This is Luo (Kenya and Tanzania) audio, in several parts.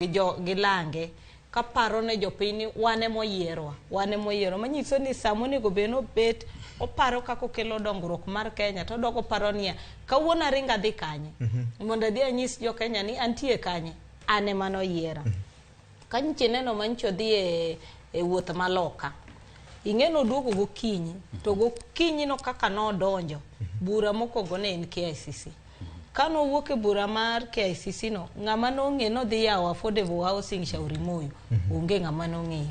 Gi jo gi lange kaparo ne jopiny ni wan ema oyierwa, wan ema oyierwa. Manyiso ni sama onego bed ni obet oparo kaka okelo dongruok mar Kenya to odok oparo niya, kawuono aringo adhi kanye? Mondo adhi anyis jo Kenya ni antie kanye? An ema noyiera. Ka nyicha ineno ma nyicha odhi e wuoth ma loka, ing'e ni oduogo gokinyi, to gokinyi no kaka nodonjo, bura mokwongo ne en KICC. Kane owuok e bura mar KICC no, ng'ama nong'e nodhi yawo affordable housing Shauri Moyo, onge ng'ama nong'eyo.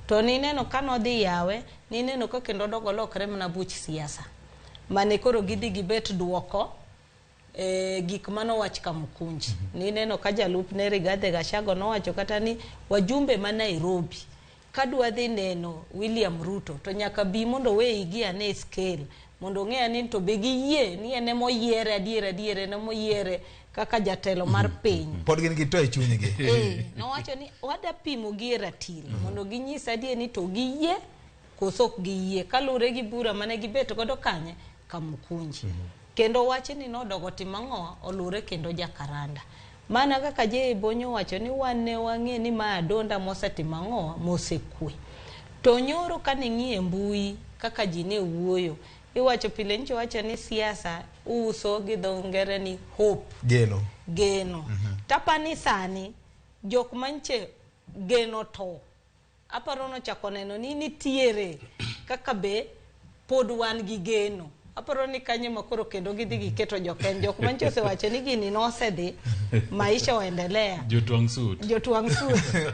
To nineno ka nodhi yawe, nineno ka kendo odok olokre mana buch siasa. Mane koro gidhi gibet duoko gik manowach Kamukunji. Nineno ka jalupne Rigathi Gachagua nowacho kata ni wajumbe ma Nairobi kadwa dhi neno William Ruto to nyaka bi mondo oweigi ane scale mondo ong'e ni to be giyie ni en ema oyiere adier adier en ema oyiere kaka jatelo mar piny. Pod gin gi to e chunygi. Nowacho ni wada pimo gi e ratil mondo ginyis adier ni to giyie koso ok giyie kaluwore gi bura mane gibet godo kanye Kamukunji. Kendo wachni nodogo timo ang'o oluwore kendo Jakaranda. Mana kaka J. Bonyo wacho ni wan ne wang'e ni ma adonda mosetimo ang'o mosekwe. To nyoro kane ng'iye mbui kaka ji ne wuoyo, iwacho pile nyicho wacho ni siasa uso gi dho ngere ni hope. Geno. Geno. Tapani sani jok manche geno to aparo nochako neno ni nitiere kaka be pod wan gi geno. Aparo ni kanyo ma koro kendo gidhi giketo jokeny. Jok manche osewacho ni gini nosedhi, maisha oendelea. Jotwang' suit. Jotwang' suit.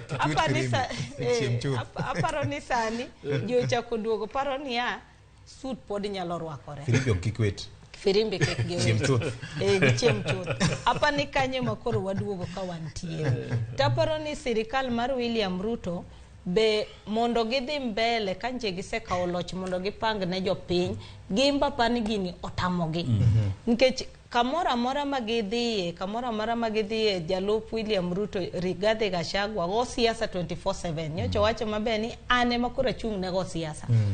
Aparo ni sani ji ochako duogo paro niya suit pod nyalo rwakore. Firimbi ok kik wit. Firimbi kik giwit. Chiem chuth. Gichiem chuth. Apa ni kanyo ma koro waduogo ka wantiere. Taparo ni sirikal mar William Ruto be mondo gidhi mbele ka nje gisekawo loch mondo gipang ne jopiny, gimba pani gini otamogi. Nikech kamoro amora ma gidhiye, kamoro amora ma gidhiye, jalup William Ruto Rigathi Gachagua go siasa 24/7. Nyocha owacho maber ni an ema koro achung' ne go siasa.